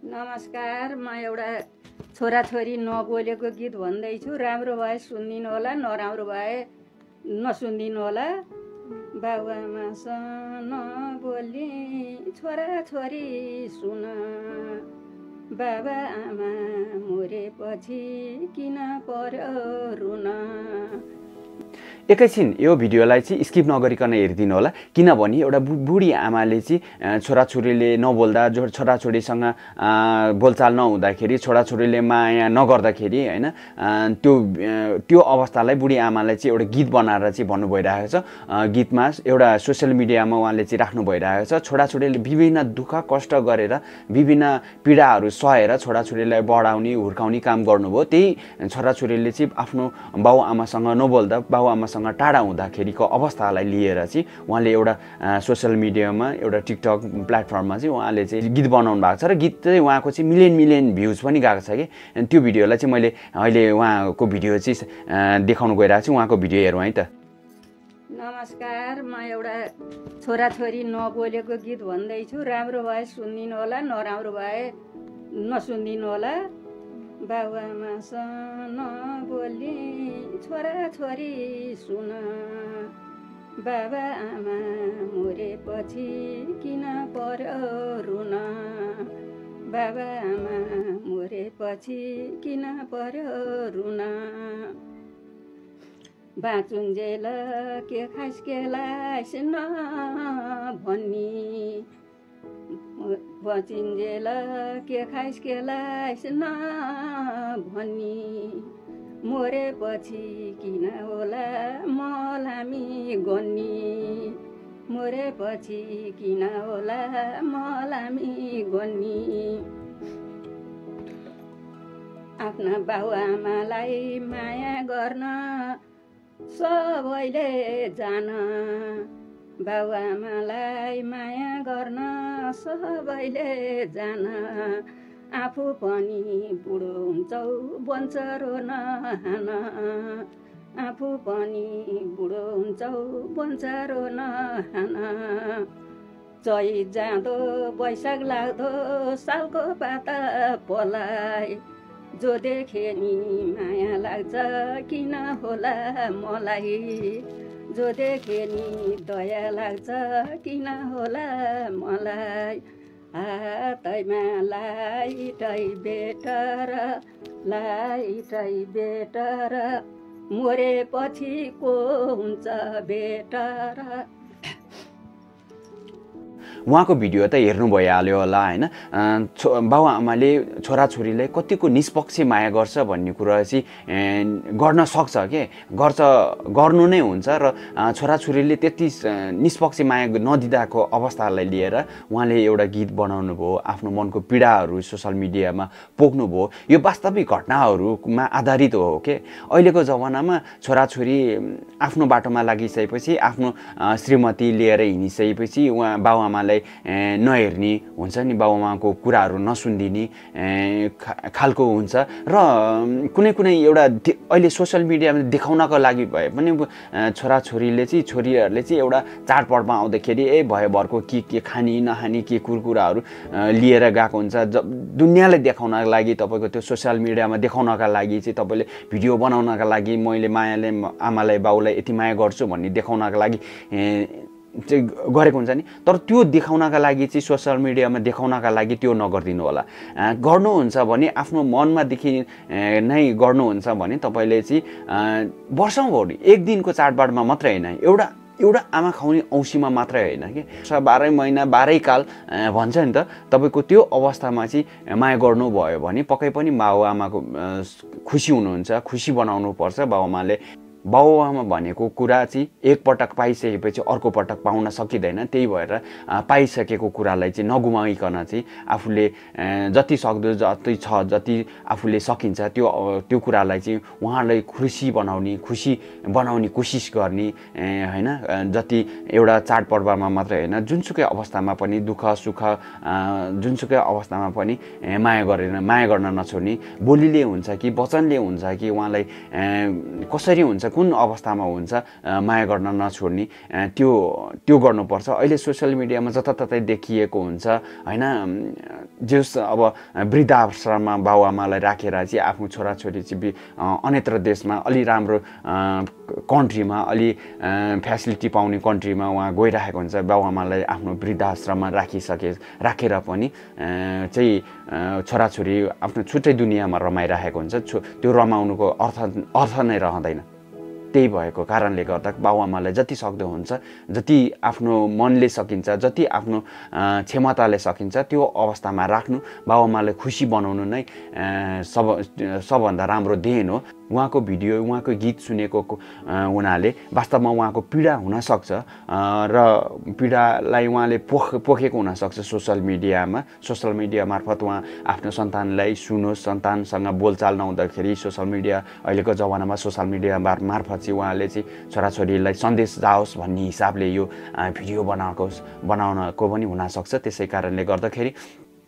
नमस्कार, म एउटा छोराछोरी नबोलेको गीत भन्दैछु। राम्रो भए सुनिदिनु होला, नराम्रो भए नसुनिदिनु होला। बाबुआमासँग नबोली छोराछोरी सुन, बाबाआमा मरेपछि किन पर्यो रुन। एकैछिन यो भिडियोलाई चाहिँ स्किप नगरिकन हेरिदिनु होला, किनभने एउटा बुढी आमाले चाहिँ छोराछोरीले नबोल्दा, छोराछोरीसँग बोलचाल नहुँदाखेरि, छोराछोरीले माया नगर्दाखेरि हैन त्यो अवस्थालाई बुढी आमालाई चाहिँ एउटा गीत बनाएर चाहिँ भन्नु भइरहेको छ। गीतमा एउटा सोसियल मिडियामा उहाँले चाहिँ राख्नु भइरहेको छ। छोराछोरीले विभिन्न दुःख कष्ट गरेर विभिन्न पीडाहरू सहेर छोराछोरीलाई बढाउने हुर्काउने काम गर्नुभयो। त्यही छोराछोरीले चाहिँ आफ्नो बाउआमासँग नबोल्दा, बाउआमासँग टाढा हुँदाखेरिको अवस्थालाई लिएर चाहिँ उहाँले एउटा सोसियल मिडियामा, एउटा टिकटक प्लेटफर्ममा चाहिँ उहाँले चाहिँ गीत बनाउनु भएको छ र गीत चाहिँ उहाँको चाहिँ मिलियन भ्युज पनि गएको छ कि। त्यो भिडियोलाई चाहिँ मैले अहिले उहाँको भिडियो चाहिँ देखाउनु गइरहेको छु। उहाँको भिडियो हेरौँ है त। नमस्कार, म एउटा छोराछोरी नबोलेको गीत भन्दैछु। राम्रो भए सुनिदिनु होला, नराम्रो भए नसुनिदिनु होला। बाबुआमासँग नबोली छोराछोरी सुन, बाबाआमा मरेपछि किन पर्यो रुन, बाबाआमा मरेपछि किन पर्यो रुन। बाँचुन्जेल के खाइस के लाइस न भन्नी, बचिन्जेल के खाइस के लाइस न भन्नी, मरेपछि किन होला मलामी गन्नी, मरेपछि किन होला मलामी गन्नी। आफ्ना बाउआमालाई माया गर्न सबैले जान, बाउआमालाई माया गर्न सबैले जान। आफू पनि बुढो हुन्छौ बन्छ रोन हान, आफू पनि बुढो हुन्छौ बन्छ रोन हान। चैत जाँदो वैशाख लाग्दो सालको पाता पलाइ, जो देखे नि माया लाग्छ किन होला मलाई, जो देखे नि दया लाग्छ किन होला मलाई। हातैमा लाइटै बेटर, लाइटै बेटर, मरेपछि को हुन्छ बेटर। उहाँको भिडियो त हेर्नु भइहाल्यो होला हैन। बाउआमाले छोराछोरीलाई कतिको निष्पक्ष माया गर्छ भन्ने कुरा चाहिँ गर्न सक्छ के, गर्नु नै हुन्छ। र छोराछोरीले त्यति निष्पक्ष माया नदिँदाको अवस्थालाई लिएर उहाँले एउटा गीत बनाउनु भयो, आफ्नो मनको पीडाहरू सोसियल मिडियामा पोख्नु भयो। यो वास्तविक घटनाहरूमा आधारित हो के। अहिलेको जमानामा छोराछोरी आफ्नो बाटोमा लागिसकेपछि, आफ्नो श्रीमती लिएर हिँडिसकेपछि उहाँ बाउआमालाई नहेर्ने हुन्छ नि, बाउआमाको कुराहरू नसुनिदिने खालको हुन्छ। र कुनै एउटा अहिले सोसियल मिडियामा देखाउनको लागि भए पनि छोराछोरीले चाहिँ, छोरीहरूले चाहिँ एउटा चाडपर्वमा आउँदाखेरि भयभरको के खाने नखाने के कुराहरू लिएर गएको हुन्छ। दुनियाँलाई देखाउनको लागि, तपाईँको त्यो सोसियल मिडियामा देखाउनका लागि चाहिँ, तपाईँले भिडियो बनाउनका लागि मैले मायाले आमालाई बाउलाई यति माया गर्छु भन्ने देखाउनका लागि चाहिँ गरेको हुन्छ नि। तर त्यो देखाउनका लागि चाहिँ, सोसियल मिडियामा देखाउनका लागि त्यो नगरिदिनु होला। गर्नुहुन्छ भने आफ्नो मनमादेखि नै गर्नुहुन्छ भने तपाईँले चाहिँ वर्षौँभरि एक दिनको चाडबाडमा मात्रै होइन, एउटा आमा खुवाउने औँसीमा मात्रै होइन कि, 12 महिना 12 काल भन्छ नि त। तपाईँको त्यो अवस्थामा चाहिँ माया गर्नुभयो भने पक्कै पनि बाउआमाको खुसी हुनुहुन्छ, खुसी बनाउनु पर्छ। बाउआमा भनेको कुरा चाहिँ एकपटक पाइसकेपछि अर्को पटक पाउन सकिँदैन। त्यही भएर पाइसकेको कुरालाई चाहिँ नगुमाइकन चाहिँ आफूले जति सक्दो, जति छ, जति आफूले सकिन्छ त्यो कुरालाई चाहिँ उहाँलाई खुसी बनाउने कोसिस गर्ने हैन। जति एउटा चाडपर्वमा मात्रै होइन, जुनसुकै अवस्थामा पनि, दुःख सुख जुनसुकै अवस्थामा पनि माया गर्न नछोड्ने। बोलीले हुन्छ कि वचनले हुन्छ कि, उहाँलाई कसरी हुन्छ कुन अवस्थामा हुन्छ माया गर्न नछोड्ने त्यो गर्नुपर्छ। अहिले सोसियल मिडियामा जताततै देखिएको हुन्छ होइन, जस अब वृद्धाश्रममा बाबुआमालाई राखेर चाहिँ आफ्नो छोराछोरी चाहिँ अन्यत्र देशमा अलि राम्रो कन्ट्रीमा अलि फेसिलिटी पाउने कन्ट्रीमा उहाँ गइरहेको हुन्छ, बाबुआमालाई आफ्नो वृद्धाश्रममा राखेर पनि चाहिँ छोराछोरी आफ्नो छुट्टै दुनियाँमा रमाइरहेको हुन्छ। त्यो रमाउनुको अर्थ नै रहँदैन। त्यही भएको कारणले गर्दा बाबुआमालाई जति सक्दो हुन्छ, जति आफ्नो मनले सकिन्छ, जति आफ्नो क्षमताले सकिन्छ त्यो अवस्थामा राख्नु, बाबुआमालाई खुसी बनाउनु नै सबभन्दा राम्रो देन हो। उहाँको भिडियो, उहाँको गीत सुनेको हुनाले वास्तवमा उहाँको पीडा हुनसक्छ र पीडालाई उहाँले पोखेको हुनसक्छ सोसियल मिडिया मार्फत उहाँ आफ्नो सन्तानलाई सुनोस्, सन्तानसँग बोलचाल नहुँदाखेरि सोसियल मिडिया, अहिलेको जमानामा सोसियल मिडिया मार्फत चाहिँ उहाँले चाहिँ छोराछोरीलाई सन्देश जाओस् भन्ने हिसाबले यो भिडियो बनाउनको पनि हुनसक्छ। त्यसै कारणले गर्दाखेरि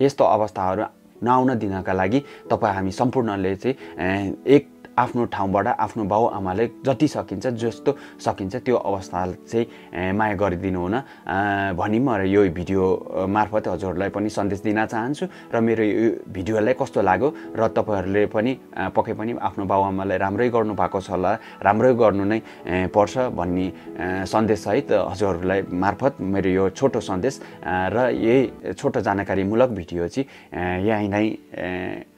यस्तो अवस्थाहरू नआउन दिनका लागि हामी सम्पूर्णले चाहिँ आफ्नो ठाउँबाट आफ्नो बाबुआमाले जति सकिन्छ, जस्तो सकिन्छ त्यो अवस्था चाहिँ माया गरिदिनु हुन भनी म यो भिडियो मार्फत हजुरहरूलाई पनि सन्देश दिन चाहन्छु। र मेरो यो भिडियोलाई कस्तो लाग्यो र तपाईँहरूले पनि पक्कै पनि आफ्नो बाबुआमालाई राम्रै गर्नुभएको छ होला, राम्रै गर्नु नै पर्छ भन्ने सन्देशसहित हजुरहरूलाई मार्फत मेरो यो छोटो सन्देश र यही छोटो जानकारीमूलक भिडियो चाहिँ यहीँ नै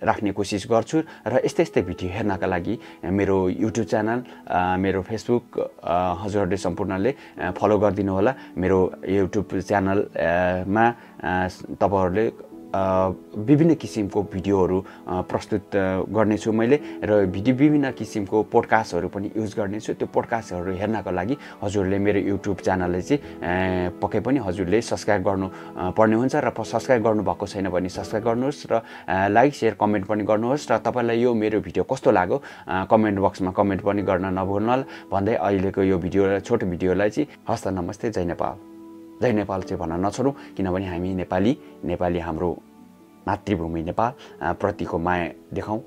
राख्ने कोसिस गर्छु। र यस्तै भिडियो हेर्नका लागि मेरो युट्युब च्यानल, मेरो फेसबुक हजुरहरूले सम्पूर्णले फलो गरिदिनु होला। मेरो युट्युब च्यानलमा तपाईँहरूले विभिन्न किसिमको भिडियोहरू प्रस्तुत गर्नेछु मैले, र विभिन्न किसिमको पोडकास्टहरू पनि युज गर्नेछु। त्यो पोडकास्टहरू हेर्नको लागि हजुरले मेरो युट्युब च्यानललाई चाहिँ पक्कै पनि हजुरले सब्सक्राइब गर्नु पर्ने हुन्छ। र सब्सक्राइब गर्नुभएको छैन भने सब्सक्राइब गर्नुहोस् र लाइक सेयर कमेन्ट पनि गर्नुहोस्। र तपाईँलाई यो मेरो भिडियो कस्तो लाग्यो कमेन्ट बक्समा कमेन्ट पनि गर्न नभुल्नु होला भन्दै अहिलेको यो छोटो भिडियोलाई चाहिँ हस्त नमस्ते, जय नेपाल। जय नेपाल चाहिँ भन्न नछोडौँ, किनभने हामी नेपाली हाम्रो मातृभूमि नेपाल प्रतिको माया देखाउँ।